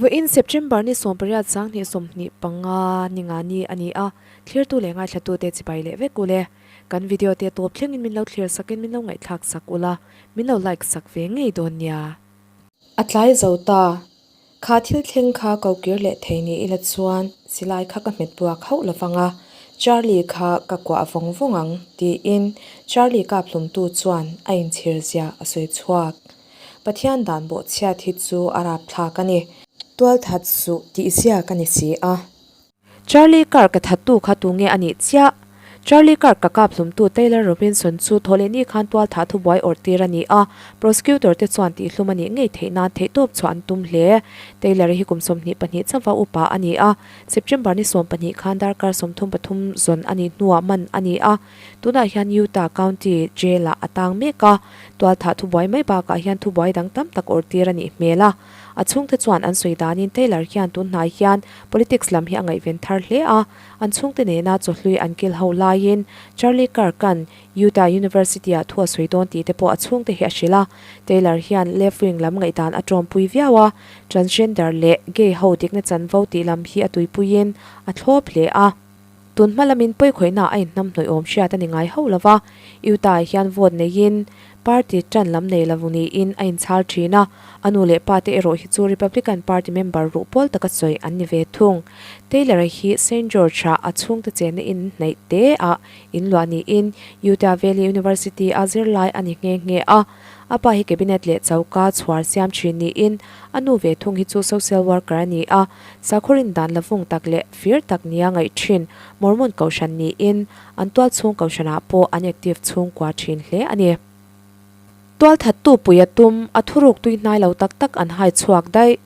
Vawiin September ni 18 2025 ni nga ni a ni a, thlirtu leh ngaithlatute chibai leh vek ule. Kan video te tawp thlengin min lo thlir sakin min lo ngaihthlak sak ula, min lo like sak ve ngei dawn nia. A tlai zo ta. Kha thil thleng kha ko kir leh thei ni ila chuan silai kha ka hmet buak hauh lo vang a, Charlie kha ka kuah vawng vawng ang tiin Charlie kap hlumtu chuan a inchhir zia a sawi chhuak. Pathian dan bawhchhiat hi chu a rapthlak a ni. Tualthat suh tih zia ka ni si a. Charlie Kirk ka thattu kha tunge a nih chiah? Charlie Kirk ka kap hlumtu Taylor Robinson chu thawhlehni khan tualthah thubuai awrh tir a ni a, prosecutor te chuan tihhlum a nih ngei theih nan theihtawp chhuah an tum hle. Taylor hi kum 22 chauva upa a ni a, September ni 12 khan darkar 33 zawn a nih hnuah man a ni a, tunah hian Utah County Jail ah a tang mek a, tualthah thubuai mai bakah hian thubuai dang tam tak awrh tir a nih hmel a. A chhungte chuan an sawi danin Taylor hian tun hnai hian politics lam hi a ngaihven thar hle a, an chhungte nena chawhlui an kil ho laiin Charlie Kirk-a'n Utah University-ah thu a sawi dawn tih te pawh a chhungte hi a hrilh a. Taylor hian left-wing lam ngaihdan a tawmpui viau a, transgender leh gay ho dikna chanvo tih lam hi a tuipuiin a thlawp hle a. Tun hma lamin pawikhawihna a inhnamhnawih awm hriat a ni ngai hauh lo va, Utah-ah hian vote neiin party tan lam nei lo niin a inchhal thin a, a nu leh pa te erawh hi chu Republican Party member ruh pawl taka sawi an ni ve thung. Taylor-a hi Saint George-ah a chhungte chenna in hnaih te ah inluah niin Utah Valley University-a zirlai a ni nghe nghe a. A pa hi cabinet leh choka chhuar siam thin niin a nu ve thung hi chu social worker a ni a. Sakhaw rindan la vung tak leh fir tak nia ngaih thin Mormon kohhran niin an tualchhung kohhranah pawh an active chhungkua thin hle a ni. Tualthattu pui a tum, a thuruk tui hnai lo tak tak an hai chhuak daih.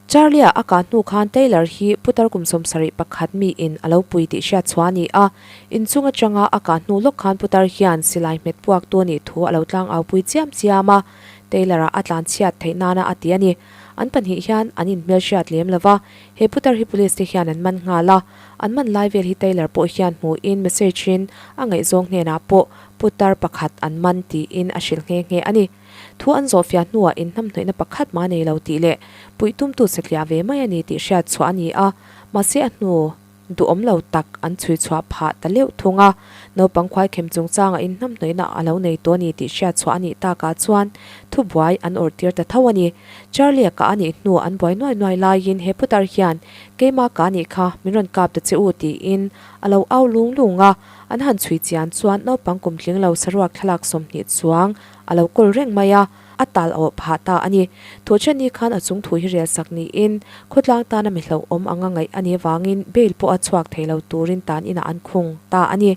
Charlie-a a kah hnu khan Taylor hi putar kum 71 miin a lo pui tih hriat chhuah a ni a, inchung atanga a kah hnu lawk khan putar hian silai hmet puaktu a nih thu a lo tlangau pui chiam chiam a, Taylor-a a tlanchhiat theih nana a ti a ni. An pahnih hian an inhmelhriat lem lo va, he putar hi police te hian an man nghal a, an man lai vel hi Taylor pawh hian hmuhin message in a ngaihzawng hnenah pawh putar pakhat an man tiin a hrilh nghe nghe a ni. Thu an zawhfiah hnuah inhnamhnawihna pakhat mah nei lo tih leh puih tumtu satliah ve mai a ni tih hriat chhuah a ni a, mahse a hnu Duhawm lo tak an chhui chhuah phah ta leuh thung a, naupang khuaikhem chungchanga inhnamhnawihna a lo nei tawh a ni tih hriat chhuah a nih takah chuan thubuai an awrh tir ta tho a ni. Charlie-a kah a nih hnu an buai nuai nuai laiin he putar hian keima kah nih kha min rawn kap ta che u tiin a lo au lung lung a, an han chhui chian chuan naupang kum tling lo saruak thlalak 20 chuang a lo kawl reng mai a. A tal awh phah ta a ni. Thawhchhenni khan a chung thu hi rel sak niin khawtlang tana mi hlauhawm anga ngaih a nih avangin bail pawh a chhuak thei lo turin tan inah an khung ta a ni.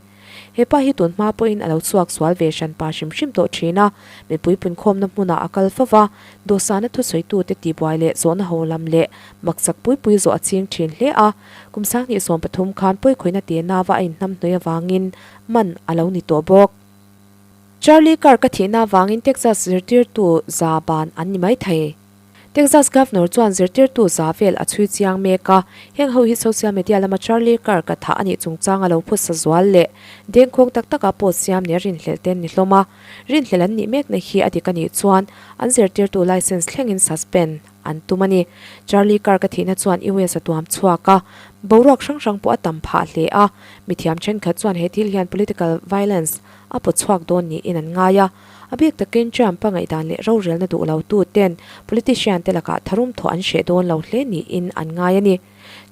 He pa hi tun hma pawhin a lo chhuak sual ve hran pa hrim hrim tawh thin a, mipui punkhawmna hmunah a kal fo va, dawhsana thusawitute tihbuai leh zawhna ho lam leh maksak pui pui zawh a ching thin hle a. Kum 2013 khan pawikhawihna tenava a inhnamhnawih avangin man a lo ni tawh bawk. Charlie Kirk a thihna avangin Texas zirtirtu za ban an ni mai thei. Texas Governor chuan zirtirtu za vel a chhui chiang mek a, heng ho hi social media lama Charlie Kirk a thah a nih chungchanga lo phusa zual leh dengkhawng tak taka post siam nia rinhlelh te an ni hlawm a. Rinhlelh an nih mekna hi a dik a nih chuan an zirtirtu license thlengin suspend an tum a ni. Charlie Kirk a thihna chuan US a tuam chhuak a, boruak hrang hrang pawh a tam phah hle a. Mithiam thenkhat chuan he thil hian political violence a pawt chhuak dawn niin an ngai a. A bik takin Trump-a ngaihdan leh rorelna duh lo tu ten politician te lakah tharum thawh an hreh dawn lo hle niin an ngai a ni.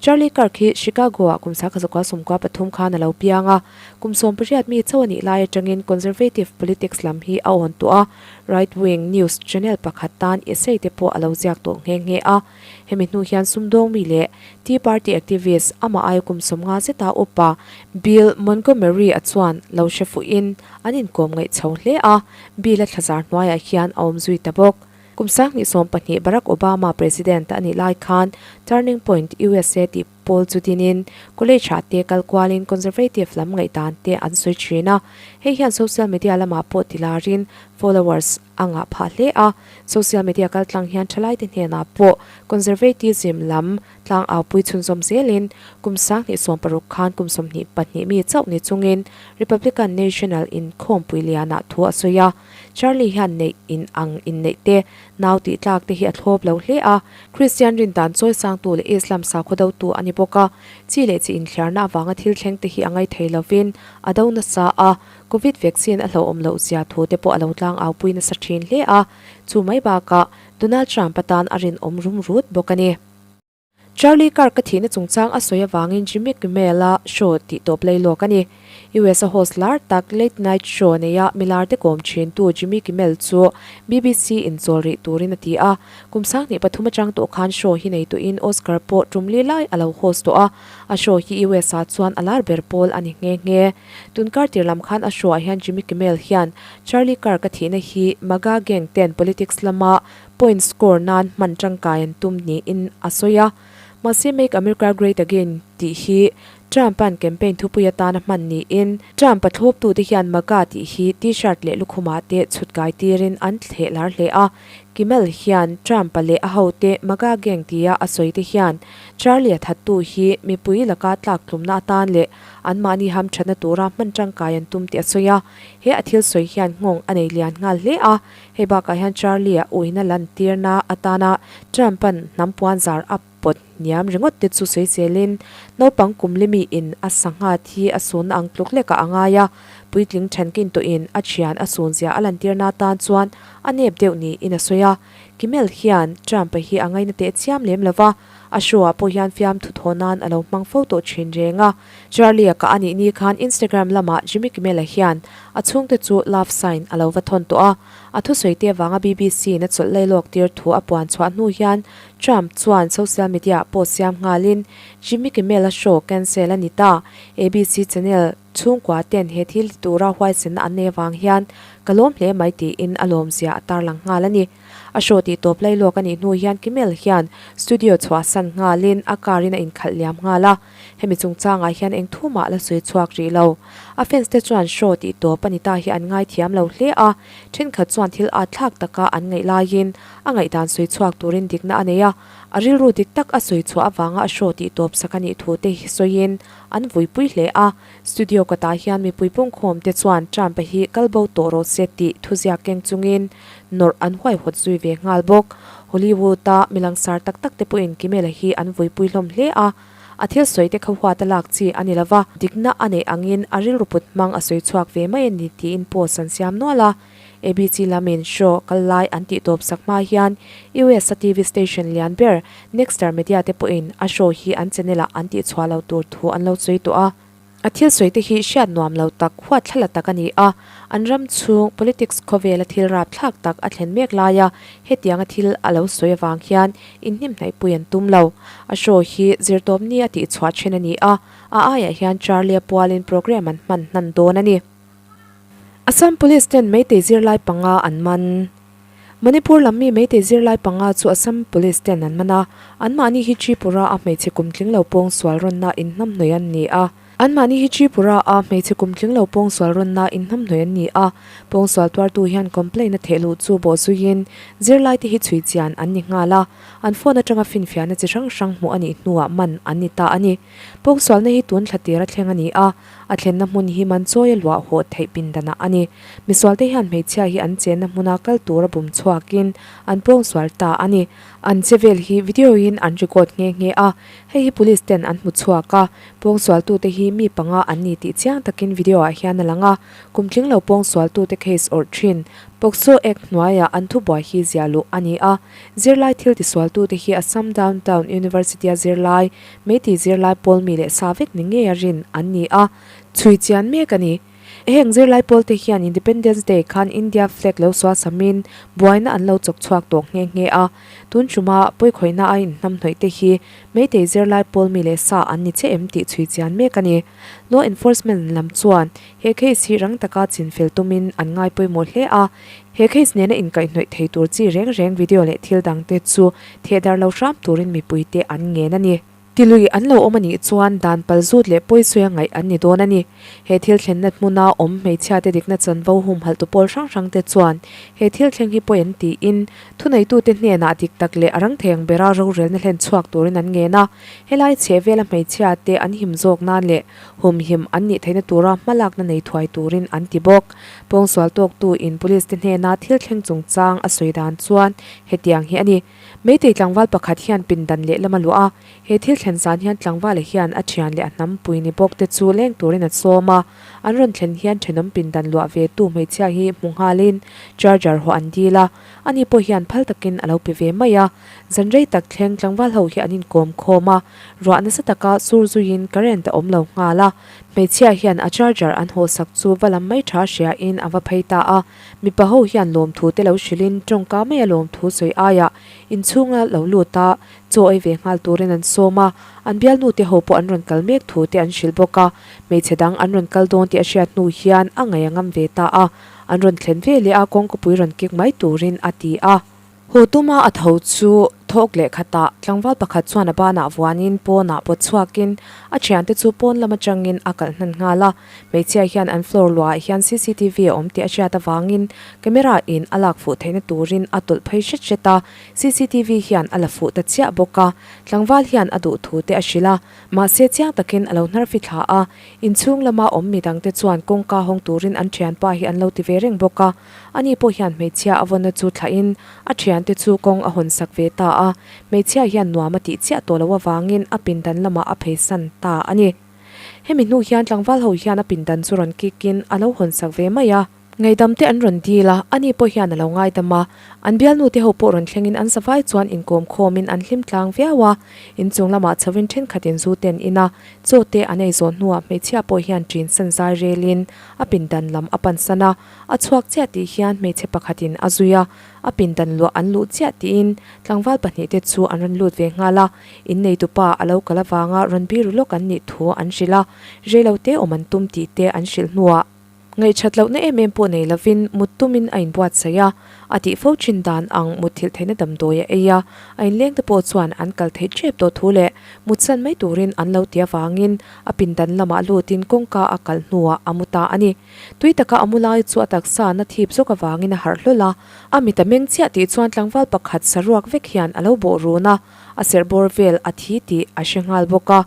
Charlie Kirk hi Chicago-ah kum 1993 khan a lo piang a, kum 18 mi chauh a nih lai atangin conservative politics lam hi a awn tawh a, right-wing news channel pakhat tan essay te pawh a lo ziak tawh nghe nghe a. Hemi hnu hian sumdawng mi leh Tea Party activist amah aia kum 50 zeta upa Bill Montgomery-a chuan lo hre fuhin an inkawm ngaih chho hle a, Bill-a thlazar hnuaiah hian a awm zui ta bawk. Kum 2012 Barack Obama President a nih lai khan Turning Point USA tih. pawl chu dinin college-ah te kal kualin conservative lam ngaihdan te an sawi thin a. Hei hian social media lamah pawh tilarin followers a ngah phah hle a. Social media kaltlang hian thalaite hnenah pawh conservatism lam Tlang aupui chhunzawm zelin kum 2016 khan kum 22 mi chauh ni chungin Republican National inkhawmpui lianah thu a sawi a. Charlie hian neih in ang inneih te, nau tih tlak te hi a thlawp lo hle a. Christian rindan chawi sangtu leh Islam sakhaw dotu a ni bawk a. Chi leh chi inthliarna avanga thil thleng te hi a ngaithei lovin a do nasa a. Covid vaccine a hlauhawm loh zia thu te pawh a lo tlang aupui nasa thin hle a. Chu mai bakah Donald Trump atan a rinawm rum rut bawk a ni. Charlie Kirk a thihna chungchang a sawi avangin Jimmy Kimmel-a show tih tawp lei lawk a ni. US a host lar tak Late Night Show neia milar te kawm thintu Jimmy Kimmel chu BBC in chawl rih turin a ti a. Kum 2003 atang tawh khan show hi nei tuhin Oscar pawh tum li lai a lo host tawh a, a show hi US ah chuan a lar ber pawl a ni nghe nghe. Tunkar tir lam khan a show ah hian Jimmy Kimmel hian Charlie Kirk a thihna hi MAGA gang ten politics lama point score nan hman tangkai an tum niin a sawi a. Mahse Make America Great Again tih hi Trump-a'n campaign thupui atana hman niin Trump-a thlawptute hian MAGA tih hi T-shirt leh lukhumah te chhut kai tirin an thleh lar hle a. Kimmel hian Trump-a leh a hote MAGA gang tia a sawi te hian Charlie-a thattu hi mipui laka tlak tlumna atan leh anmahni hamthatna tura hman tangkai an tum tih a sawi a. He a thil sawi hian nghawng a nei lian nghal hle a. Hei bakah hian Charlie-a uina lantirna atana Trump-a'n hnam puan zar a pawt hniam ringawt te chu sawi zelin naupang kum limi in a sangha thi a sunna ang tluk lekah a ngai a, puitling thenkin tawhin a thian a sun zia a lantirna atan chuan a nep deuh niin a sawi a. Kimmel hian Trump-a hi a ngaina teh chiam lem lo va, a show-ah pawh hian fiamthu thaw nan a lo hmang fo tawh thin reng a. Charlie-a kah a nih ni khan Instagram lamah Jimmy Kimmel-a hian a chhungte chu love sign a lo va thawn tawh a. A thusawi te avanga BBC-in a chawlh lailawk tir thu a puan chhuah hnu hian Trump chuan social media-ah post siam nghalin Jimmy Kimmel-a show cancel a ni ta. ABC channel chhungkua ten he thil ti tura huaisenna an nei avang hian ka lawm hle mai tiin a lawmzia a tarlang nghal a ni. A show tih tawp lailawk a nih hnu hian Kimmel hian studio chhuahsan nghalin a car in a inkhalh liam nghal a. Hemi chungchangah hian eng thu mah la sawi chhuak rih lo. A fans te chuan show tih tawp a ni ta hi an ngaithiam lo hle a, thenkhat chuan thil at thlak taka an ngaih laiin a ngaihdan sawi chhuak turin dikna a nei a, a rilru dik tak a sawi chhuah avanga a show tih tawp sak a nih thu te sawiin an vuipui hle a. Studio kawtah hian mipui pungkhawm te chuan Trump-a hi kal bo tawh rawh se tih thuziak keng chungin nawrh an huaihawt zui ve nghal bawk. Hollywood-a mi langsar tak tak te pawhin Kimmel-a hi an vuipui hlawm hle a, a thil sawi te kha huat a lak chi a ni lova, dikna a neih angin a rilru put hmang a sawi chhuak ve mai a ni tiin post an siam nual a. ABC lamin show kal lai an tih tawp sak hma hian US-a TV station lian ber Nexstar Media te pawhin a show hi an channel-ah an tih chhuah lo tur thu an lo sawi tawh a. A thil sawi te hi hriat nuam lo tak, huat thla la tak a ni a. An ram chhung politics khawvela thil rapthlak tak a thlen mek laia hetianga thil a lo sawi avang hian inhnimhnaihpui an tum lo. A show hi zirtawpni a tihchhuah then a ni a, a aiah hian Charlie-a pualin programme an hman hnan dawn a ni. Assam Police ten Meitei zirlai panga an man. Manipur lam mi Meitei zirlai panga chu Assam Police ten an man a, anmahni hi Tripura a hmeichhe kumtling lo pawng sual rawnna inhnamhnawih an ni a. Anmahni hi Tripura a hmeichhe kumtling lo pawng sual rawnna inhnamhnawih an ni a, pawng sual tuartu hian complaint a theh luh chu bawhzuiin zirlai te hi chhui chian an ni nghal a, an phone atanga finfiahna chi hrang hrang hmuh a nih hnuah man an ni ta a ni. Pawngsualna hi tun thla tir a thleng a ni a, a thlenna hmun hi Manchawi a luah hawh theih pindanah a ni. Misualte hian hmeichhia hi an chenna hmuna kal tura bum chhuakin an pawngsual ta a ni. An che vel hi video in an record nghe nghe a, hei hi police ten an hmu chhuak a, pawngsualtute hi mi panga an ni tih chiang takin video ah hian a lang a, kum tling lo pawngsualtute case awrh thin POCSO Act hnuaiah an thubuai hi ziah luh a ni a. Zirlai thil tisualtute hi Assam Down Town University-a zirlai, Meitei zirlai pawl mi leh sa vek ni ngeia rin an ni a, chhui chian mek a ni. Heng zirlai pawlte hian Independence Day khan India flag lo sual samin buaina an lo chawk chhuak tawh nghe nghe a. Tun ṭuma pawikhawihna a inhnamhnawih te hi Meitei zirlai pawl mi leh sa an ni che em tih chhui chian mek a ni. Law enforcement lam chuan he case hi rang taka chinfel tumin an ngai pawimawh hle a. He case nena inkaihhnawih thei tur chi reng reng video leh thil dangte chu theh dar lo hram turin mipuite an ngen a ni. Tilui an lo awm a nih chuan dan pal zut leh pawisawi a ngaih an ni dawn a ni. He thil thlenna hmuna awm hmeichhiate dikna chanvo humhalhtu pawl hrang hrangte chuan he thil thleng hi pawi an tiin thuneitute hnenah dik tak leh a rang thei ang bera rorelna hlen chhuak turin an ngen a. Helai chhehvela hmeichhiate an him zawk nan leh humhim an nih theihna tura hmalakna nei thuai turin an ti bawk. Pawngsual tawktu in police te hnena thil thleng chungchang a sawi dan chuan hetiang hi a ni. Meitei tlangval pakhat hian pindan lehlam a luah a, he thil thlen zan hian tlangvala hian a thian leh a hnampui ni bawk te chu leng turin a sawm a, an rawn thlen hian thenawm pindan luah ve tu hmeichhia hi hmu nghalin charger hawh an dil a, ani pawh hian phal takin a lo pe ve mai a. Zan rei tak thleng tlangval ho hi an inkawm khawm a, ruah nasa taka sur zuiin current a awm lo nghal a, hmeichhia hian a charger an hawhsak chu va lam mai tha hriain a va phei ta a. Mipa ho hian lawmthu te lo hrilhin tawngka maia lawmthu sawi aiah inchhunga lo lut a, chaw ei ve nghal turin an sawm a, an bialnu te ho pawh an rawn kal mek thu te an hrilh bawk a, hmeichhe dang an rawn kal dawn tih a hriat hnu hian a ngaih a ngam ve ta a, an rawn thlen ve leh a kawngkawpui rawn kik mai turin a ti a. Haw tuma a tho chu thawk leh khatah tlangval pakhat chuan a banah vuanin pawnah pawt chhuakin a thiante chu pawn lam atangin a kalh hnan nghal a. Hmeichhia hian an floor luahah hian cctv a awm tih a hriat avangin camera in a lak fuh theihna turin a tawlh phei hret hret a, cctv hian a la fuh ta chiah bawk a. Tlangval hian a duh thu te a hrilh a, mahse chiang takin a lo hnar fi thla a. Inchhung lama awm midangte chuan kawngka hawng turin an thianpa hi an lo ti ve reng bawk a. Ani pawh hian hmeichhia a vawnna chu thlahin a thiante chu kawng a hawn sak ve ta a, hmeichhia hian nuam a tih chiah tawh loh avangin a pindan lamah a pheisan ta a ni. Hemi hnu hian tlangval ho hian a pindan chu rawn kikin a lo hawn sak ve mai a. Ngaihdam te an rawn dil a, ani pawh hian a lo ngaidam a. An bialnu te ho pawh rawn thlengin an zavai chuan inkawm khawmin an hlim tlang viau a. Inchung lamah chhovin thenkhatin zu te an in a, chaw te an ei zawh hnuah hmeichhia pawh hian ṭin san zai relin a pindan lam a pansan a. A chhuak chiah tih hian hmeichhe pakhatin a zui a, a pindan luah an luh chiah tiin tlangval pahnihte chu an rawn lut ve nghal a, inneitupa a lo kal avanga rawn biru lawk an nih thu an hrilh a, reilote awm an tum tih te an hrilh hnuah. Ngaihṭhat lohna em em pawh nei lovin mut tumin a inbuatsaih a, a tih fo ṭhin dan ang mutthilh theihna damdawi a ei a, a inlengte pawh chuan an kal theih ṭep tawh thu leh mutsan mai turin an lo ti avangin a pindan lamah lutin kawngka a kalh hnuah a mu ta a ni. Tui taka a mu lai chu a taksa na thip zawk avangin a harh hlawl a, a mit a meng chiah tih chuan tlangval pakhat saruak vek hian a lo bawh run a, a serh bawr vel a thi tih a hre nghal bawk a.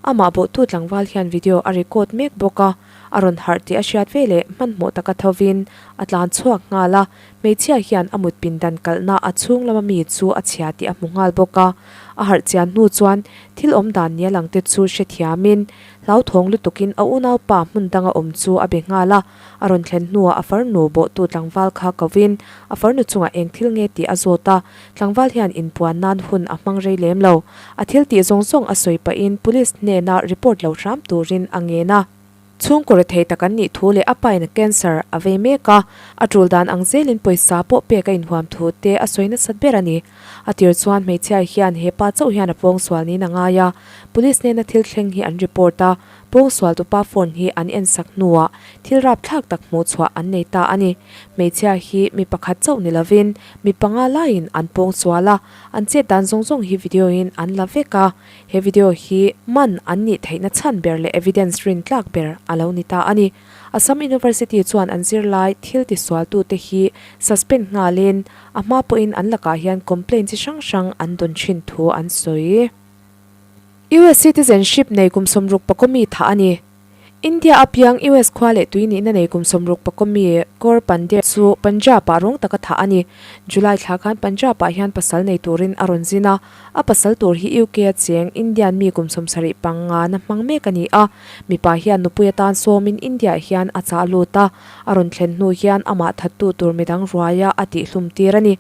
Amah bawhtu tlangval hian video a record mek bawk a, a rawn harh tih a hriat veleh hmanhmawh taka thovin a tlan chhuak nghal a, hmeichhia hian a mut pindan kalhna a chhung lama mi chu a chhia tih a hmu nghal bawk a. A harh chian hnu chuan thil awm dan nia langte chu hrethiamin Hlauthawng lutukin a unaupa hmun danga awm chu a be nghal a, a rawn thlen hnuah a farnu bawhtu tlangval kha kovin a farnu chungah eng thil nge tih a zawt a, tlangval hian inpuan nan hun a hmang rei lem lo. A thil tih zawng zawng a sawi pahin police hnena report lo hram turin a ngen a. Chhungkaw rethei tak an nih thu leh a pain cancer a vei mek a, a tul dan ang zelin pawisa pawh pek a inhuam thu te a sawi nasat ber a ni. A tir chuan hmeichhia hian he pa chauh hian a pawngsual niin a ngai a, police nena thil thleng hi an report a, pawngsual tupa phone hi an en sak hnuah thil rapthlak tak hmuh chhuah an nei ta a ni. Hmeichhia hi mi pakhat chauh ni lovin mi panga laiin an pawngsual a, an chet dan zawng zawng hi video in an la vek a, he video hi man an nih theihna chhan ber leh evidence rin tlak ber a lo ni ta a ni. Assam University chuan an zirlai thil tisualtute hi suspend nghalin a hma pawhin an lakah hian complaint chi hrang hrang an dawn thin thu an sawi. US citizenship nei kum 60 pakaw mi thah a ni. India a piang US khua leh tui nihna nei kum 60 pakaw mi Kaur Pandey chu Punjab-ah rawng taka thah a ni. July thla khan Punjab-ah hian pasal nei turin a rawn zin a, A pasal tur hi UK a cheng Indian mi kum 70 pangana hmang mek a ni a, mipa hian nupui atan sawmin India hian a chah lut a, a rawn thlen hnu hian amah thattu tur midang ruaia a tihhlum tir a ni.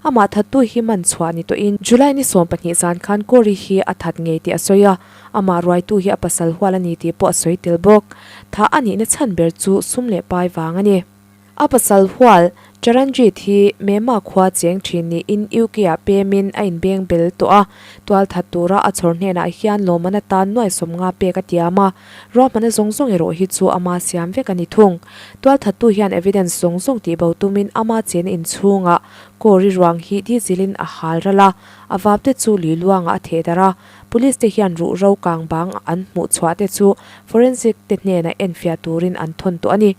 Amah thattu hi man chhuah ni tawhin July ni 12 zan khan Corey hi a that ngei tih a sawi a, amah ruaitu hi a pasal hual a ni tih pawh a sawi tel bawk. Thah a nihna chhan ber chu sum leh pai vang a ni. A pasal hual, Charanjit hi Mema khua cheng thin niin UK-ah pemin a inbeng bel tawh a, tualthat tura a chhawr hnenah hian lawmman atan nuai 50 pek a tiam a, ruahmanna zawng zawng erawh hi chu ama siam vek a ni thung. Tualthattu hian evidence zawng zawng tihbo tumin ama chena inchhungah Kawri ruang hi diesel-in a hal ral a, a vapte chu lui luangah a theh darh a. Police te hian ruhro kang bang an hmuh chhuah te chu forensic te hnenah enfiah turin an thawn tawh a ni.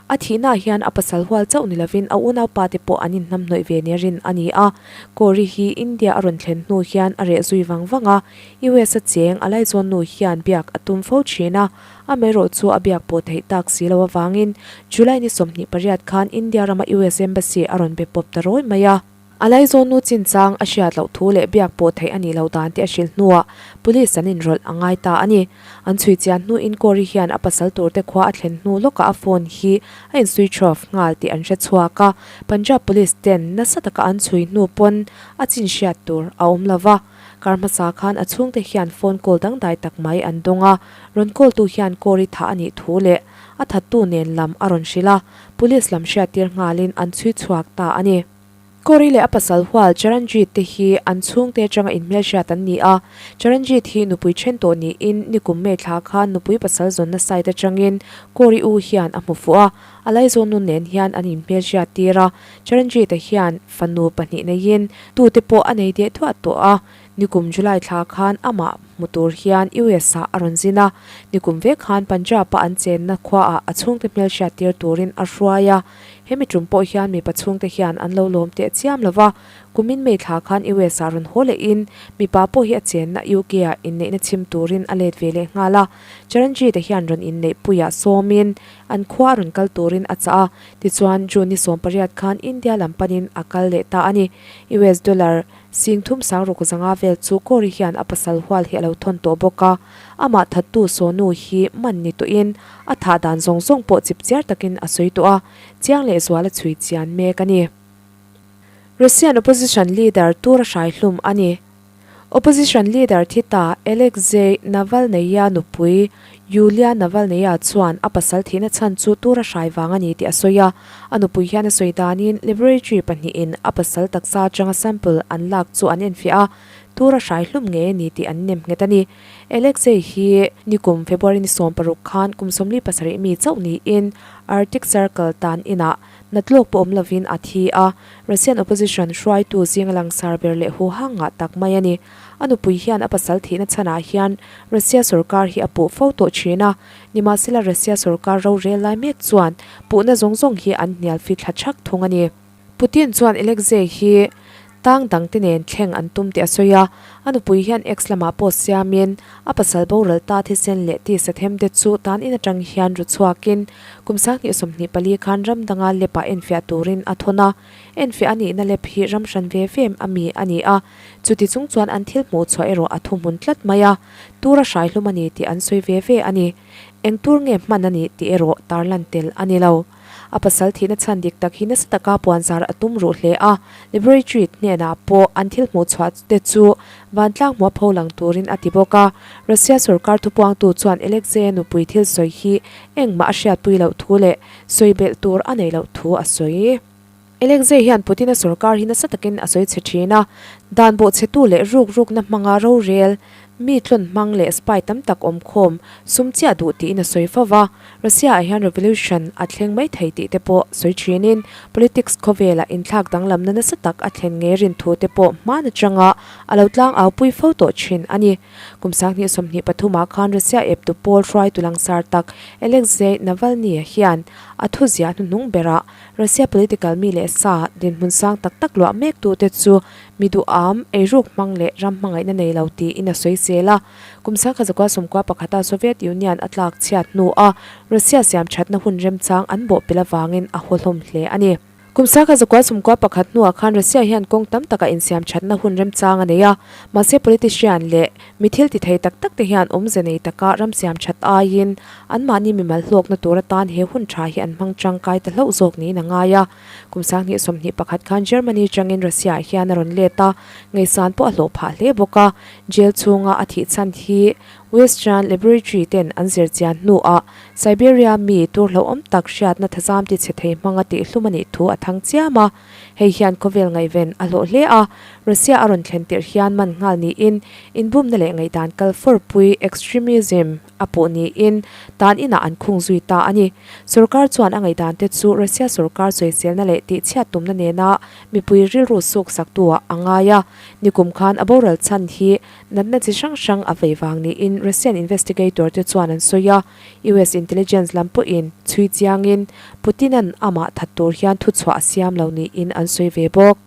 A thihnaah hian a pasal hual chauh ni lovin a unaupa te pawh an inhnamhnawih ve nia rin a ni a. Corey hi India a rawn thlen hnu hian a reh zui vang vang a, US a cheng a laizawn nu hian biak a tum fo thin a, amaherawh chu a biak pawh theih tak si lo avangin July ni 28 khan India rama US Embassy a rawn be pawp ta rawi mai a. A laizawn nu chinchang a hriat loh thu leh biak pawh theih a nih loh dan te a hrilh hnuah Police an inrawlh a ngai ta a ni. An chhui chian hnuin Corey hian a pasal turte khua a thlen hnu lawkah a phone hi a in switch off nghal tih an hre chhuak a, Punjab Police ten nasa taka an chhui hnu pawn a chin hriat tur a awm lo va. Kar hmasa khan a chhungte hian phone call dangdai tak mai an dawng a, rawn call tu hian Corey thah a nih thu leh a thattu nen lam a rawn hrilh a, Police lam hriattir nghalin an chhui chhuak ta a ni. Corey leh a pasal hual Charanjit te hi an chhungte atanga inhmelhriat an ni a. Charanjit hi nupui then tawh niin nikum May thla khan nupui pasal zawnna site atangin Corey u hian a hmu fuh a, a laizawn nun nen hian an inhmelhriat tir a. Charanjit-a hian fanu pahnih neiin tute pawh a nei deh duah tawh a. Nikum July thla khan amah hmu tur hian US-ah a rawn zin a, nikum vek khan Punjab-a an chenna khuaah a chhungte hmelhriat tir turin a hruai a. Hemi tum pawh hian mipa chhungte hian an lo lawm teh chiam lo va, kumin May thla khan US-ah rawn haw lehin mipa pawh hi a chenna UK-ah inneihna chhim turin a let ve leh nghal a. Charanjit-a hian rawn inneih puiah sawmin an khua a rawn kal turin a chah a, tichuan June ni 18 khan India lam panin a kal leh ta a ni. US dollar Sing thum sang ruk zanga vel chu Corey hian a pasal hual hi a lo thawn tawh bawk a, amah thattu Sonu hi man ni tawhin a thah dan zawng zawng pawh chip chiar takin a sawi tawh a, chiang leh zual a chhui chian mek a ni. Russian opposition leader tur a hrai hlum a ni. Opposition leader thi ta Alexei Navalny-a nupui Yulia Navalnaya chuan a pasal thihna chhan chu tur a hrai vang a ni tih a sawi a. A nupui hian a sawi danin laboratory pahnihin a pasal taksa atanga sample an lak chu an enfiah a, tur a hrai hlum ngei a ni tih an nem nghet a ni. Alexei hi nikum February ni 16 khan kum 47 mi chauh niin Arctic Circle tan inah natlawk pawh awm lovin a thi a, Russian opposition hruaitu zinga langsar ber leh huhang ngah tak mai a ni. A nupui hian a pasal thihna chhanah hian Russia sorkar hi a puh fo tawh thin a, nimahsela Russia sorkar rorel lai mek chuan puhna zawng zawng hi an hnial fi thla thak thung a ni. Putin chuan Alexei hi tang dangte nen thleng an tum tih a sawi a, a nupui hian X lamah post siamin a pasal boral ta thisen leh tisa themte chu tan in atang hian ru chhuakin kum 2024 khan ram danga lep ah enfiah turin a thawn a, enfiah a nihna lep hi ram hran ve ve a mi a ni a. Chuti chung chuan an thil hmuh chhuah erawh a thuhmun tlat mai a, tur a hrai hlum a ni tih an sawi ve ve a ni. Eng tur nge hman a nih tih erawh tarlan tel a ni lo. A pasal thihna chhan dik tak hi nasa taka puanzar a tum ruh hle a, laboratory hnenah pawh an thil hmuh chhuah te chu vantlang hmuh a pho lang turin a ti bawk a. Russia sorkar thupuangtu chuan Alexei-a nupui thil sawi hi engmah a hriatpui loh thu leh sawi belh tur a neih loh thu a sawi. Alexei hian Putin-a sorkar hi nasa takin a sawi chhe thin a, dan bawhchhetu leh ruk rukna hmanga rorel, mi tlawn hmang leh spy tam tak awm khawm sum chiah duh tiin a sawi fo va. Russia-ah hian revolution a thleng mai thei tih te pawh sawi thinin politics khawvelah inthlak danglamna nasa tak a thlen ngei rin thu te pawh hman atanga a lo tlang aupui fo tawh thin a ni. Kum 2023 ah khan Russia eptu pawl hruaitu langsar tak Alexei Navalny-a hian a thuziah hnuhnung berah Russia political mi leh sa dinhmun sang tak tak luah mek tute chu mi duham, eiruk hmang leh ram hmangaihna nei lo tiin a sawi zel a. Kum 1991 a Soviet Union a tlak chhiat hnua Russia siam thatna hun remchang an bawh pel avangin a haw hlawm hle a ni. Kum 1991 hnuah khan Russia hian kawng tam taka insiam thatna hun remchang a nei a, mahse politician leh Mi thil ti thei tak tak te hian awmze nei taka ram siam that aiin anmahni mimal hlawkna tur atan he hun tha hi an hmang tangkai ta hlauh zawk niin a ngai a. Kum 2021 khan Germany tangin Russia ah hian a rawn let a, ngaihsan pawh a hlawh phah hle bawk a. Jail chhunga a thih chhan hi Western Laboratory ten an zir chian hnuah Siberia mi tur hlauhawm tak hriatna thazam tichhe thei hmanga tihhlum a nih thu a thang chiam a. Hei hian khawvel ngaihven a hlawh hle a, Russia a rawn thlen tirh hian man nghal niin inbumna leh ngaihdan kal fawrpui, extremism, a puh niin tan inah an khung zui ta a ni. Sorkar chuan a ngaihdan te chu Russia sorkar sawiselna leh tihchhiat tumna nena mipui rilru suk saktu-ah a ngai a. Nikum khan a boral chhan hi natna chi hrang hrang a vei vang niin Russian investigator te chuan an sawi a. US intelligence lam pawhin chhui chiangin Putin-a'n amah that tur hian thuchhuah a siam lo niin an sawi ve bawk.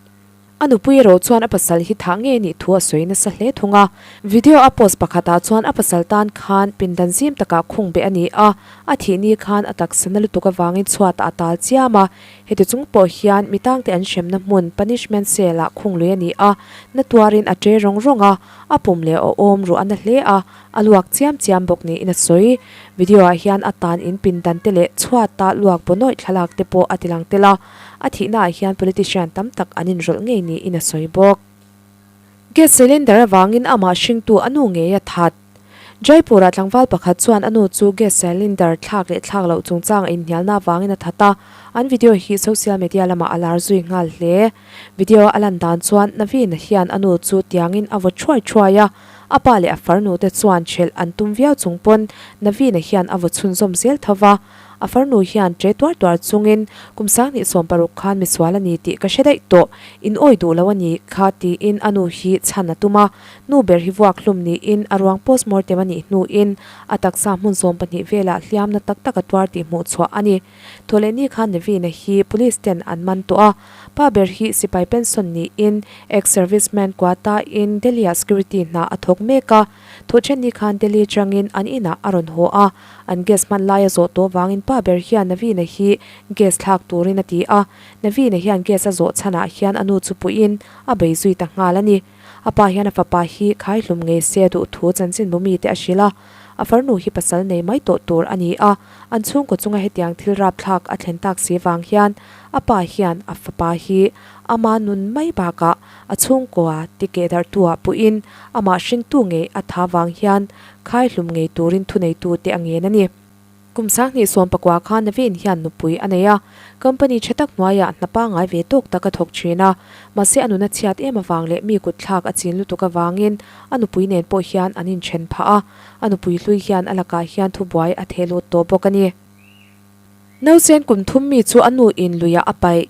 A nupui erawh chuan a pasal hi thah ngei nih thu a sawi nasa hle thung a. Video a post pakhatah chuan a pasal tan khan pindan zim takah khung beh a ni a, a thih ni khan a taksa na lutuk avangin chhuatah a tal chiam a. Heti chung pawh hian mi tangte an hremna hmun punishment cell ah khung lui a ni a, na tuarin a ṭe rawng rawng a, a pum leh a awm ruah a na hle a, a luak chiam chiam bawk niin a sawi. Video ah hian a tan in pindan te leh chhuata luak bawnawih thlalak te pawh a tilang tel a. A thihnaah hian politician tam tak an inrawlh ngei niin a sawi bawk. Gas cylinder avangin amah hringtu a nu ngei a that. Jaipur-ah tlangval pakhat chuan a nu chu gas cylinder thlak leh thlak loh chungchang a inhnialna avangin a that a, an video hi social media lamah a lar zui nghal hle. Video a lan dan chuan Naveen hian a nu chu tiangin a vaw thuai thuai a, a pa leh a farnu te chuan hrelh an tum viau chung pawn Naveen hian a vaw chhunzawm zel tho va. A farnu hian ṭe tuar tuar chungin, Kum 2016 khan misual a ni tih ka hre daih tawh, in awi duh lo a ni kha tiin a nu hi chhan a tum a. Nu ber hi vuak hlum niin a ruang postmortem a nih hnuin a taksa hmun 12 velah hliamna tak tak a tuar tih hmuh chhuah a ni. Thawhlehni khan Naveen-a hi police ten an man tawh a. Pa ber hi sipai pension niin ex-serviceman Kuata-in Delhi-ah security hna a thawk mek a. Thawhṭhenni khan Delhi atangin an inah a rawn haw a. An gas hman lai a zawh tawh vangin pa ber hian Naveen-a hi gas thlak turin a ti a, Naveen-a hian gas a zawh chhanah hian a nu chu puiin a bei zui ta nghal a ni. A pa hian a fapa hi khai hlum ngei se a duh thu chanchinbu mite a hrilh a, a farnu hi pasal nei mai tawh tur a ni a, an chhungkaw chunga hetiang thil rapthlak a thlen tak si vang hian a pa hian a fapa hi ama nun mai bakah a chhungkaw tikeh darhtu-ah puiin amah hringtu ngei a tha vang hian Khai hlum ngei turin thuneitute a ngen a ni. Kum 2019 khan Naveen hian nupui a nei a, company tha tak hnuaiah hna pangngai ve tawk tak a thawk thin a. Mahse a nuna chhiat em avang leh mi kut thlak a chin lutuk avangin a nupui nen pawh hian an inthen phah a, a nupui hlui hian a lakah hian thubuai a theh lut tawh bawk a ni. Nausen kum thum mi chu a nu in luiah a paih.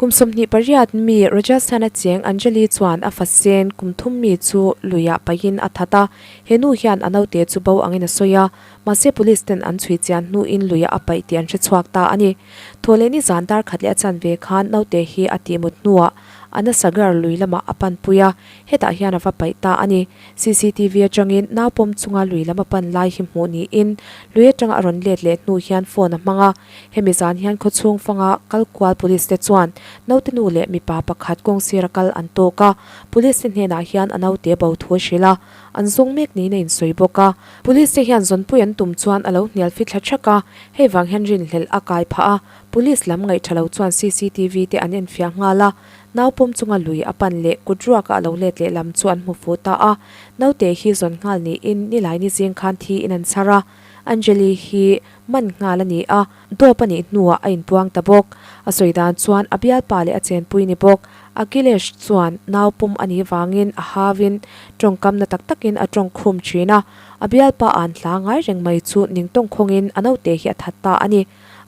Kum 28 mi Rajasthan-a cheng Anjali chuan a fa sen kum thum mi chu luiah paihin a that a, he nu hian a naute chu bo angin a sawi a, mahse police ten an chhui chian hnuin luiah a paih tih an hre chhuak ta a ni. Thawhlehni zan dar khat leh a chanve khan naute hi a tihmut hnuah Anasagar lui lamah a panpui a, hetah hian a va paih ta a ni. Cctv atangin nau pawm chunga lui lam a pan lai hi hmuh niin lui atanga a rawn let leh hnu hian phone a hmang a, Hemi zan hian khawchhung fanga kal kual police te chuan naute nu leh mipa pakhat kawng sira kal an tawk a, police te hnenah hian a naute bo thu a hrilh a, an zawng mek niin a insawi bawk a. Police te hian zawnpui an tum chuan a lo hnial fithla thak a, hei vang hian rinhlelh a kai phah a, police lam ngaih tha lo chuan cctv te an enfiah nghal a, nau pawm chunga lui a pan leh kut ruaka a lo let leh lam chu an hmu fu ta a, naute hi zawn nghal niin nilaini zing khan thi in an chhar a, Anjali hi man nghal a ni a, dawp a nih hnuah a inpuang ta bawk. A sawi dan chuan a bialpa leh a chenpui ni bawk. Akhilesh chuan nau pum a nih vangin a hauin tawngkamna tak takin a tawng khum thin a, a bialpa an hla ngai reng mai chu ning tawng khawngin a naute hi a that ta a ni.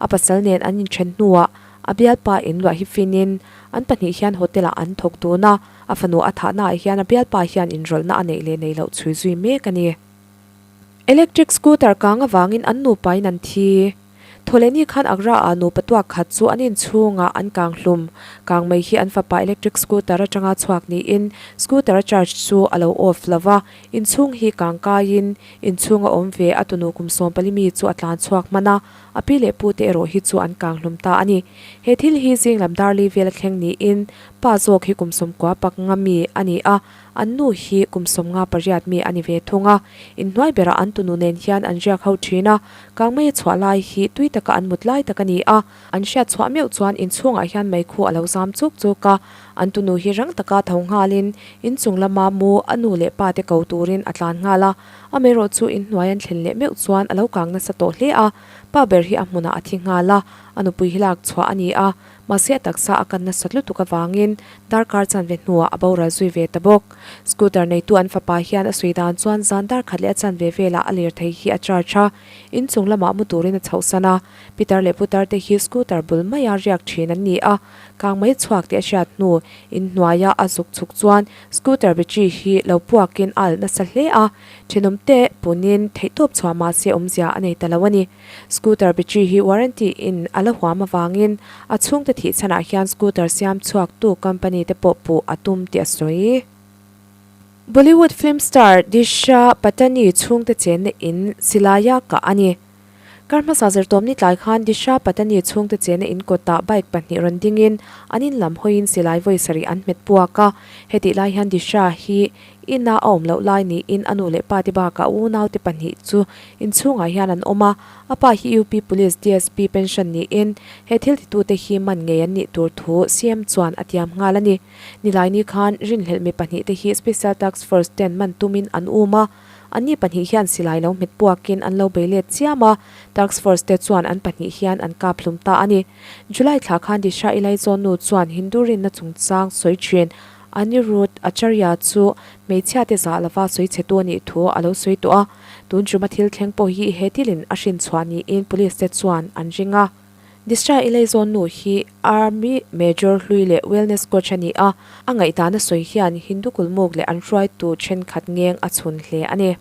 A pasal nen an inthen hnuah a bialpa inluah hi finin an pahnih hian hotel-ah an thawk dun a, a fanu a thahnaah hian a bialpa hian inrawlhna a neih leh neih loh chhui zui mek a ni. Electric scooter kang avangin an nupain an thi. Thawhlehni khan Agra-ah nupa tuak khat chu an inchhungah an kang hlum. Kang mai hi an fapa electric scooter atanga chhuak niin scooter a charge chu a lo off lo va, inchhung hi kang kaiin inchhunga awm ve a tunu kum 14 mi chu a tlan chhuak hman a. A pi leh pu te erawh hi chu an kang hlum ta a ni. He thil hi zing lam darli vel a thleng niin pa zawk hi kum sawmkua pak nga mi a ni a, an nu hi kum 58 mi a ni ve thung a. Inhnuai berah an tunu nen hian an riak ho thin a, kang mai a chhuah lai hi tui taka an mut lai tak a ni a. An hriat chhuah meuh chuan inchhungah hian meikhu a lo zam chuk chuk a, an tunu hi rang taka tho nghalin inchung lama mu a nu leh pa te ko turin a tlan nghal a. Amaherawh chu inhnuai an thlen leh meuh chuan a lo kang nasa tawh hle a, pa ber hi a hmunah a thi nghal a, a nupui hi lak chhuah a ni a, mahse a taksa a kan nasat lutuk avangin darkar chanve hnuah a boral zui ve ta bawk. Scooter neitu an fapa hian a sawi dan chuan zan darkhat leh a chanve velah a lirthei hi a charge a, inchung lamah mu turin a chhohsan a. Pitar leh putar te hi scooter bul maia riak thin an ni a, kang mai chhuak tih a hriat hnu inhnuaia a zuk chhuk chuan scooter battery hi lo puakin a alh nasa hle a, thenawm te punin theihtawp chhuah mahse awmzia a nei ta lo a ni. Scooter battery hi warranty in a la huam avangin a chhungte thih chhanah hian scooter siam chhuaktu company te pawh puh a tum tih a sawi. Bollywood film star Disha Patani chhungte chenna in silaia kah a ni. Kar hmasa zirtawmni tlai khan Disha Patani chhungte chena in kawtah bike pahnih rawn dingin an in lam hawiin silai vawi sarih an hmet puak a. Hetih lai hian Disha hi ina a awm loh lai niin a nu leh pa te bakah unaute pahnih chu inchhungah hian an awm a. A pa hi UP Police DSP pension niin he thil titute hi man ngei an nih tur thu CM chuan a tiam nghal a ni. Nilaini khan rinhlelh mi pahnihte hi Special Task Force ten man tumin an um a. Anni pahnih hian silai lo hmet puakin an lo bei let chiam a, Task Force te chuan an pahnih hian an kap hlum ta a ni. July thla khan Disha Ilaizawn nu chuan Hindu rinna chungchang sawi thin Anirudh Acharya chu hmeichhia te zah lova sawi chhe tu a nih thu a lo sawi tawh a, tun chuma thil thleng pawh hi he thilin a hrin chhuah niin Police te chuan an ring a. Disha Ilaizawn nu hi Army Major hlui leh Wellness Coach a ni a, a ngaihdan a sawi hian Hindu kulmuk leh an hruaitu thenkhat ngeng a chhun hle a ni.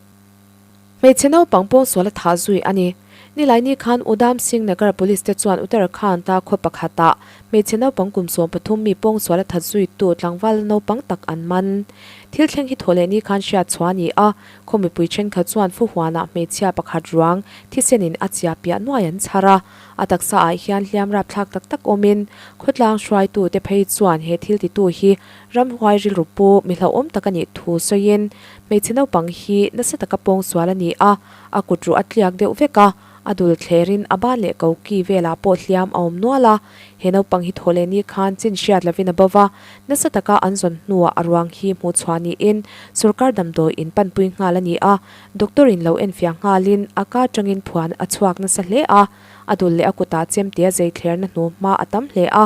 Hmeichhe naupang pawngsual a thah zui a ni. Nilaini khan Udham Singh Nagar Police te chuan Uttarakhand-a khaw pakhatah hmeichhe naupang kum 13 mi pawngsual a that zuitu tlangval naupang tak an man. Thil thleng hi thawh leh ni khan hriat chhuah a ni a, Khaw mipui thenkhat chuan Fuhuanah hmeichhia pakhat ruang thisenin a chia piah nuai an chhar a, a taksa ah hian hliam rapthlak tak tak awmin khawtlang hruaitu te phei chuan he thil titu hi ramhuai rilru pu mi hlauhawm tak a nih thu sawiin hmeichhe naupang hi nasa taka pawngsual a ni a, a kut ruh a tliak deuh vek a, a dul thlerin a ban leh koki velah pawh hliam a awm nual a, he naupang hi thaw leh ni khan chin hriat lovin a bo va, nasa taka an zawn hnuah a ruang hi hmuh chhuah niin sorkar damdawi in panpui nghal a ni a, doctor in lo enfiah nghalin a ka atangin phuan a chhuak nasa hle a, a dul leh a kutah chemte a zei thlerna hnu hma a tam hle a,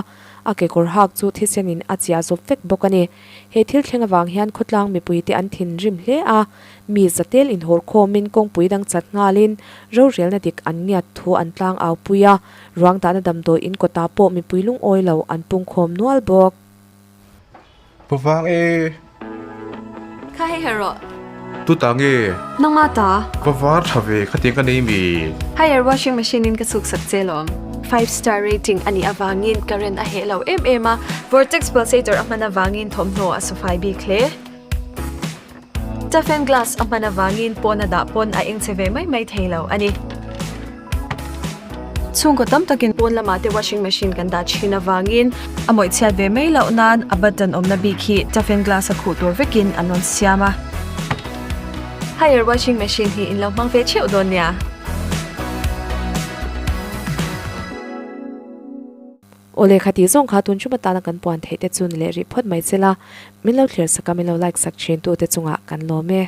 a kekawr hak chu thisen in a chiah zawp vek bawk a ni. He thil thleng avang hian khawtlang mipuite an thinrim hle a, mi zatel inhawr khawmin kawngpui dang chat nghalin rorelna dik an ngiat thu an tlang au pui a, ruang dahna damdawi in kawtah pawh mipui lungawi lo an pungkhawm nual bawk. Pu vang e. Kha hei her rawh. Tu ta nge? Nangma ta. Va var tha ve khatiang ka nei mi. Haier washing machine in ka chhuk sak che lawm. Five star rating a nih avangin current a heh lo em em a, vortex pulsator a hman avangin thawmhnaw a sawfai bik hle. Toughen glass a hman avangin pawn a dah pawn a eng che ve mai mai thei lo a ni. Chhungkaw tam takin pawn lamah te washing machine kan dah thin avangin a mawih chhiat ve mai loh nan a button awmna bik hi toughen glass a khuh tur vekin an rawn siam a. Haier washing machine hi in lo hmang ve theuh dawn nia. Aw lehkha tih zawng kha tun ṭum atana kan puan theih te chu ni leh rih phawt mai che la, min lo thlir sak a min lo like sak ṭhin tu te chungah kan lawm e.